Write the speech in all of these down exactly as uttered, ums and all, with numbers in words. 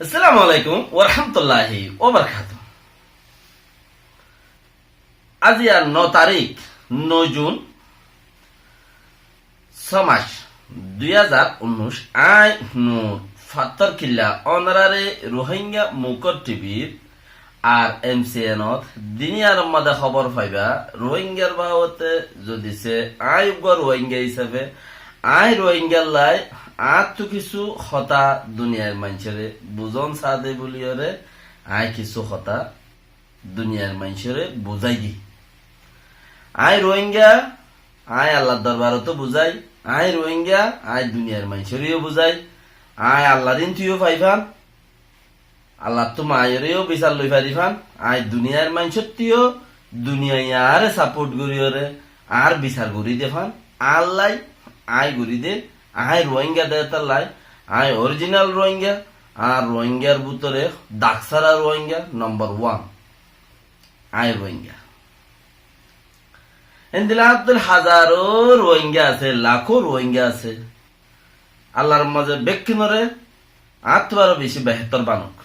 Assalamu alaikum warahmatulláhi wabarakátuhu. Aijja no tarík, no Jun, só mac, dui házar unnúic, aññí Nur Fattór Killa, ónorare Ruáingga Mukór thibir ar em si enot duniyar mazé hóbor faiba, Ruáinggar babote zodi se aññí uggúa Ruáingga hísafe, aññí Ruáinggallái añáttu kissú hotá duniyair maincóre buzón saá de buliyóre, aññí kissú hotá duniyair maincóre buzái di. Aññí Ruáingga, aññí Allar dorbaroto buzái, aññí Ruáingga, aññí duniyair maincóre yó buzái, aññí Allar íntuyó faifán, Allattú maáiyoré yó bisar loi farifán, aññí duniyair maincóttu yó, duniyai añáre sapót goríyoré, añár bisar gorí defán, añállái, aññí gorí de, aññí Ruáingga de étallái, aññí orijinal Ruáingga, añár Ruáinggar bútore daksára Ruáingga nombor wan. Aññí Ruáingga. Héndilla añáttu hazaró Ruáingga asé, lakó Ruáingga asé. Allar mazé bekkúnoré añáttu aró bicí behétor banok.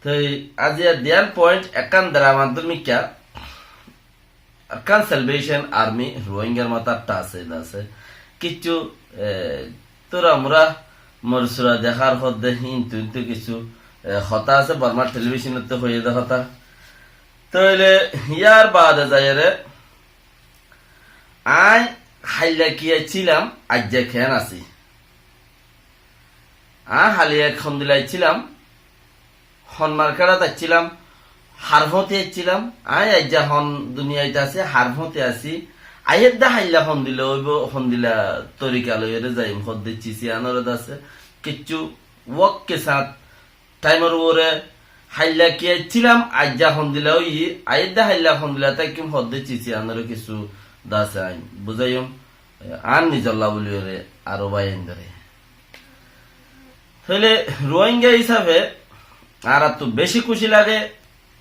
Toi aijja diyán point ekkán drama dóilla mikká, Arakan Salvation Army Ruáinggar matát asé, asé. Kissú, e, tura mura morsura dehár hoódde híntu híntu kissú, e, hotá asé, Bormar telibíconottú hoiyé de hotá. Tóile yár baade zaiyóre aññí háilla ki accílam, aijja keén así. Aññí háilla hondilla accílam, hon markétot accílam, har fóti accílam, aññí aijja hon duniyait así, har fóti así. Aiyér de háilla hondilla óibo, hondilla torika loiyóre zaiyum hoódde cici anóre de asé. Kissú wok ke sáñt thaimor uore háilla ki accílam, aijja hondilla óiyi, aiyér de háilla hondilla táikkiyum hoódde cici anóre kissú de asé aññí buzáiyum, e, añár nizolla buliyóre aró báiyaindóre. Tóile Ruáingga hísafe añáráttu bicí kúci lage,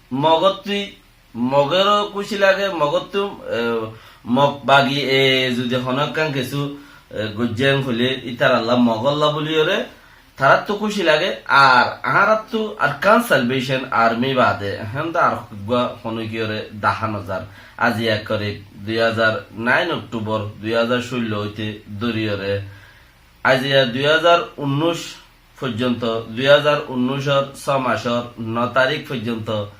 Mogóttu, Mogoró kúci lage, Mogóttu, e, Mog bagi, e, zudi honó ekkán kissú, e, goijjé hoilé ítarallá Mogólla buliyóre, taráttu kúci lage, ar añáráttu Arakan Salvation Army baade, hénde ar uggúa honókiyóre dahá nozar. Aijja korib dui házar nine October dui házar cóillo óite dóriyóre, aijja dui házar unnúic foijjonto, dui házar unnúicor só macór no tarík foijjonto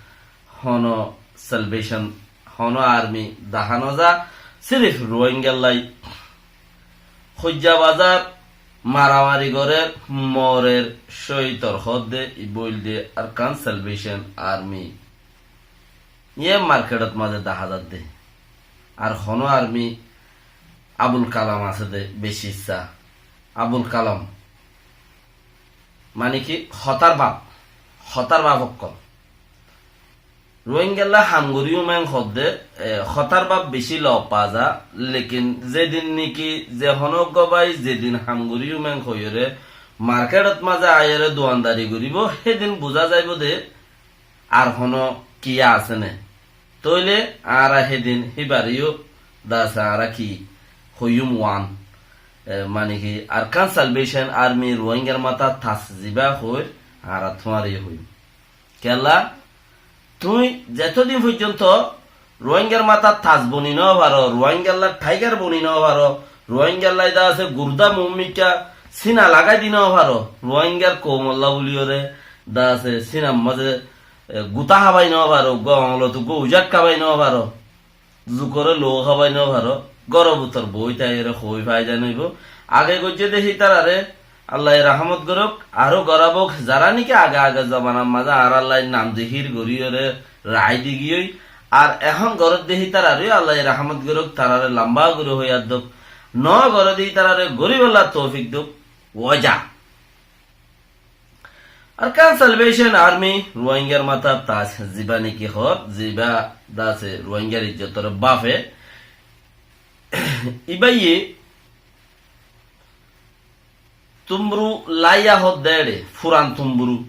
honó Salvation, honó army dahá noza, sirif Ruáinggallái. Hoijja bazar, maramari gorér, morer, cóitor hoódde, ibá óilde Arakan Salvation Army. Yé markétot mazé dahá zadde. Ar honó army Abul Kalam asé de bicí issá. Abul Kalam. Mani ki hotár baf, hotár baf ókkol. Ruáinggallá ham goríyum en hoódde, e, hotár baf bicí lof fa za, lekin zedin niki ze honó uggúa bái zedin ham goríyum en hoiyóre, markétot mazé aiyóre duandari goríbo, hédin buzá zaibó de, ar honó kiyá asé né. Tóile añára hédin híbareyó de asé añára ki hoiyúm wan. E, mani ki Arakan Salvation Army Ruáinggar matát tas zibá hoóir añára tuáñreyó hoiyúm. Kiyólla tuñí zetodin foijjonto Ruáinggar matát tas boni nofaró, Ruáinggallá thaigar boni nofaró, Ruáinggallá de asé gurdá muúmikká sína lagái di nofaró, Ruáinggar koumollá buliyóre de asé sínar mazé, e, gutá hábai nofaró, uggúa oñlot uggúa ucák hábai nofaró, zukoré lou hábai nofaró, góror bútore boói táiyore hoói faida noóibo. Age goijjé de hítararé Allaye rahámot gorók, aró gorábok, zará niki age age zobanar mazé añárallái nam zihír goríyore raái di giyói, ar ehón gorédde hítararé Allaye rahámot gorók, taráre lamba gorí hoiyár dók, no gorédde hítararé goríbollá toufik dók. Wajá. Arakan Salvation Army Ruáinggar matát tas zibá niki hoór, zibá de asé Ruáinggar ijjotoré bafe, ibáye Tumbru Laiya hoódde éçe, furan Tumbru.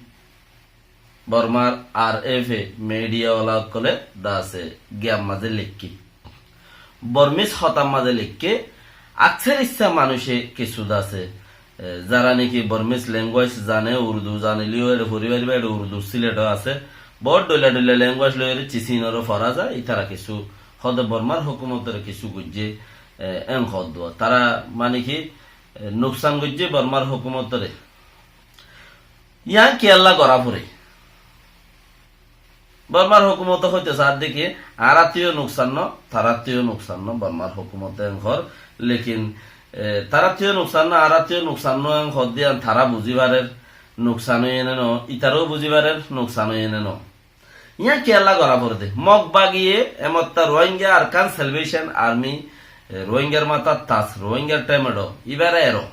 Bormar R F A media wala ókkolé de asé giyar mazé leikké. Bormís hotár mazé leikké, akser issá manúice kissú de asé, E, zara niki Burmese language zane, Urdu zanileyó ere fori fariba, ere Urdu Sileto asé. Bout dhoilla dhoilla language loi ere Chin-Cin ore fora za, itara kissú hode Bormar hókumotore kissú goijjé, e, en hoddua. Tara mane ki, e, nuksan goijjé Bormar hókumotore. Yián kiyólla gora fore? Bormar hókumote hoito saádde ki, añárattú yó nuksan no, tarattú yó nuksan no, Bormar hókumote en hor, lekin, e, tarattú yó nuksan no, añárattú yó nuksan no en hoddé yián tara buzí farer, nuksan óiye né no, itaró buzí farer, nuksan óiye né no. Yián kiyólla gora fore de? Mog bagiye emotta Rohingya Arakan Salvation Army, e, Rohingyar matát tas, Rohingyar thémedo, ibáre ero.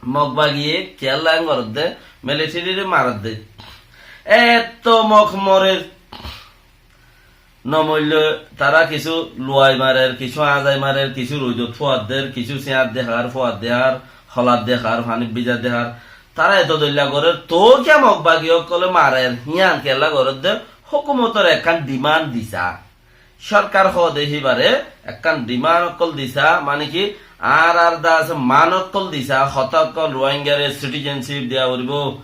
Mog bagiye kiyólla en goredde, military re maredde. Etto Mog morer. No moille tara kissú luwai marer, kissú añzai marer, kissú roidot fuadder, kissú siñadde har, fuadde har, holadde har, fanit bijadde har. Tara eto dhoilla gorer, tou kiya Mog bagi ókkole marer, yián kiyólla goredde, hókumotor ekkán demand disa. Sorkar hoóde híbare ekkán demand ókkol disa, mane ki, añárar de asé man ókkol disa, hotá ókkol Ruáinggare citizenship diya foribó,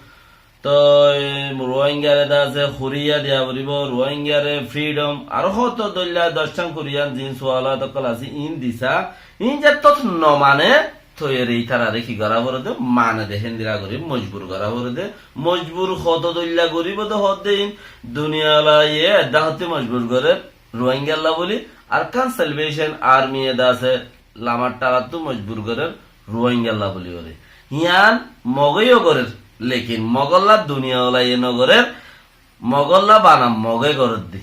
toi Ruáinggare de asé huriya diya foribó, Ruáinggare fridom, aró hoto dóilla doccán kuriyan zin sualat ókkol asé, iín disa, iín zettót no mane, toi ere ítarare ki gora forede, mane de héndilla gori mojbur gora forede, mojbur hoto dóilla goribo de hoóde iín, duniyalaye edda hotte mojbur gorer, Ruáinggalla buli, Arakan Salvation Army e de asé, lamar tarattú mojbur gorer, Ruáinggalla buli ore. Yián Moge yó gorer, lekin Mogolla duniyawalaye no gorer, Mogolla bana Moge gorer de.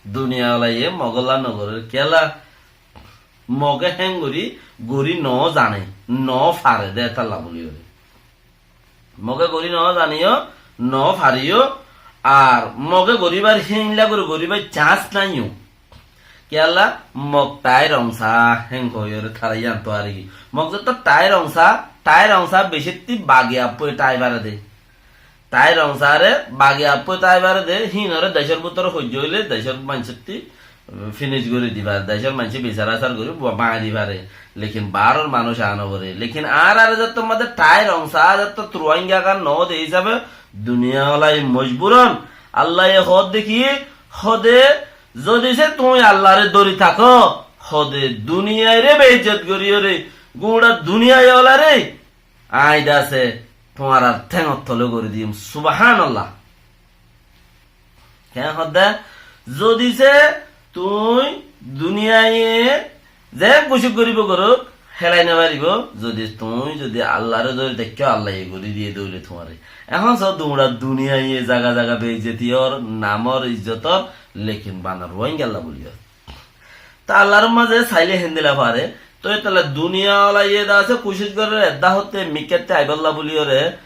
Duniyawalaye Mogolla no gorer, kiyólla Moge héngori gori no zane, no fare de, étalla buli ore. Moge gori no zaniyo, no fariyo, ar Moge goribar héinla gori goribar chance naiyo. Kiyólla Mog Thai Rongsa héng hoiyore tara yián to arigi. Mog zetto Thai Rongsa, Thai Rongsa becitti bagi appoi Thai fare de. Thai Rongsare bagi appoi Thai fare de, hínore decor bútore hoijjó óile decor maincótti finish gori di fare, decor maincé bisar asar gori ba-, bañgi di fare, lekin baáror manúic aá no fore. Lekin añárare zettót mazé Thai Rongsa zettót Ruáingga gan no de hísabe duniyawalai mojbur on. Allaye hoódde ki, hoóde, zodi se tuñí Allare dóri táko, hoóde duniyaire beizzot goriyóre, guñça duniyaiwalare, aññí de asé tuáñrar théngor tole gori diyum. Subhánallah. Keén hoódde? Zodi se tuñí duniyaye ze kucíc goribo goruk, hélai no faribo, zodi tuñí zodi Allare dóri táikko, Allaye gori diye dóile tuáñre. Ehón so duñça duniyaye zaga zaga beizzoti or, namor, izzotor, lekin bana Ruáinggalla buli or. Te Allar mazé saile héndilla fare. Toi étalla duniyawalaye de asé kucíc gorer edda hotte mikkátte aibálla buliyóre,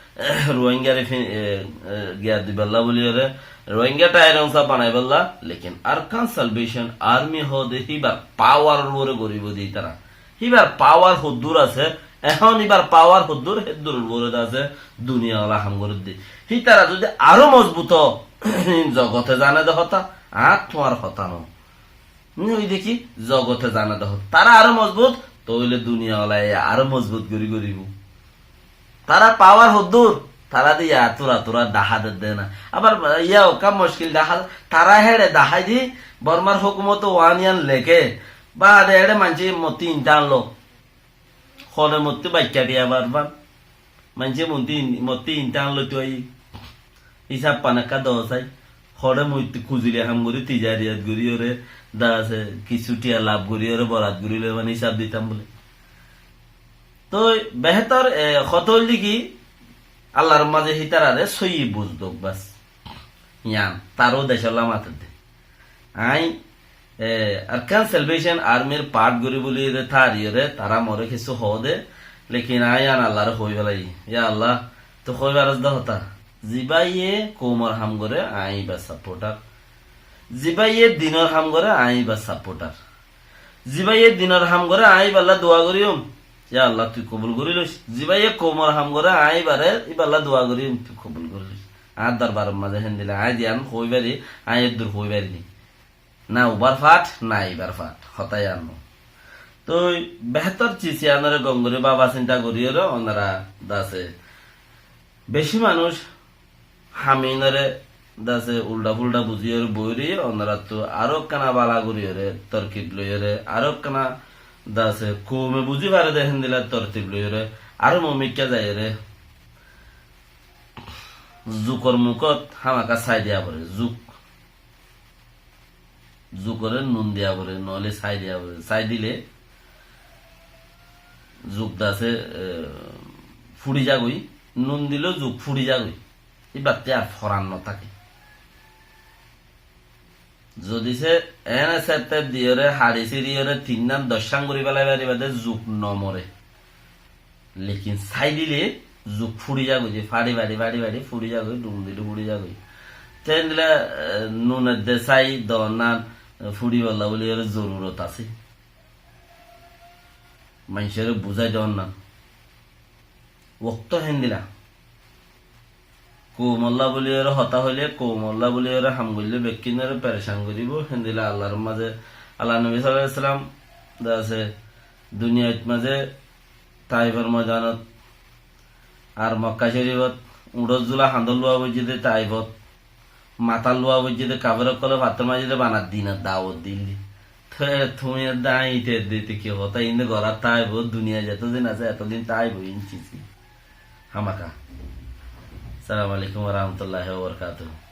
Ruáinggare fi-, e, e, giya dibálla buliyóre, Ruáingga Thai Rongsa banaibálla, lekin Arakan Salvation Army hoóde híbar power or uore goribo de ítara. Híbar power hoddúr asé, ehón híbar power hoddúr, héddúr or uore de asé, duniyawala ham gorer de. Hítara zodi aró mozbut ó, zogote zane de hotá, añár tuáñr hotá no. Nui deki, zogote zane de hotá. Tara aró mozbut, tóile duniyawalaye aró mozbut gori goribo. Tara power hoddúr, tara de ya tura tura dahá de de na. Abar ya okka muckil dahá, tara héçe dahái di, Bormar hókumote uán yián leké, baade héçe maincé mottí inta anlo. Hone mottí baikká diya barban. Maincé mottí in-, mottí inta anlo tuai. Hísab pan ekká do sai. Hone mottí kuzuli ham gori, tijariyat gori ore, de asé, kissú tiya lab gori ore, borat gori loi, mane hísab ditam buli. Toi behétor, e, hotá óilde ki, Allar mazé hítarare sóiyi buz dók bas. Yián, taró decólla mater de. Aññí, e, Arakan Salvation Army r part gori buli re tari re, tara more kissú hoó de, lekin aññí yián Allare hoi félai. Ya Allah, tui hoi faros de hotá. Zibáye koumor ham gore, aññí íbar supporter. Zibáye dinor ham gore, aññí íbar supporter. Zibáye dinor ham gore, aññí íballa dua goríyum. Ya Allah, tui kobul gorí lois. Zibáye koumor ham gore, aññí íbare, íballa dua goríyum, tui kobul gorí lois. Añár dorbaror mazé héndilla, aññí diyan hoi fari, aññí eddur hoi fari ni. Na ubar fat, na ibar fat. Hotá yián no. Toi behétor sis iánore gom gorí bába sinta goríyore onora dase beci manúic ham iínore dase uldha-fulda buzíyore boói roiyé, onorattu aró ekkána bála goríyore torkib loiyóre, aró ekkána dase koume buzí fare de héndilla tortib loiyóre, aró mumikká zaiyóre zukor mukót hámaka sái diya foré, zuk. Zukoré nun diya foré, noóile sái diya foré. Sái dile zuk dase, e, fúçi zagói, nun dile zuk fúçi zagói. Íbatte ar foran no táke. Zodi se ene sette diyóre, haçi siriyóre, tinnán doccán gorí félai faribá de zuk no more. Lekin sái dile zuk fúçi zagói de, fáçi fáçi fáçi fáçi fúçi zagói, dhum dile fúçi zagói. Te héndilla, e, nunedde sái doonnan, e, fúçibolla buli ere zorurot asé. Maincóre buzái doonnan. Wokto héndilla. Koumolla buli ere hotá hoilé, koumolla buli ere ham goillé, bekkúnore perecán goríbo. Héndilla Allar mazé, Allar nobi sallallahu alaihi wasallam, dase duniyait mazé Taifor moidanot ar Mokka Corifot uñçor zula hañdot luwa foijjé de Taifot, matát luwa foijjé de kafer ókkole fattór maijjé de banat dinor dawot dil de. Te tuñí edde añí ite edde ite ki hotá, inde gorát táibo, duniyait zetodin asé etodin táibo, in sis ki. Hámaka. Assalamu alaikum wa rahmatullahi wa barakatuhu.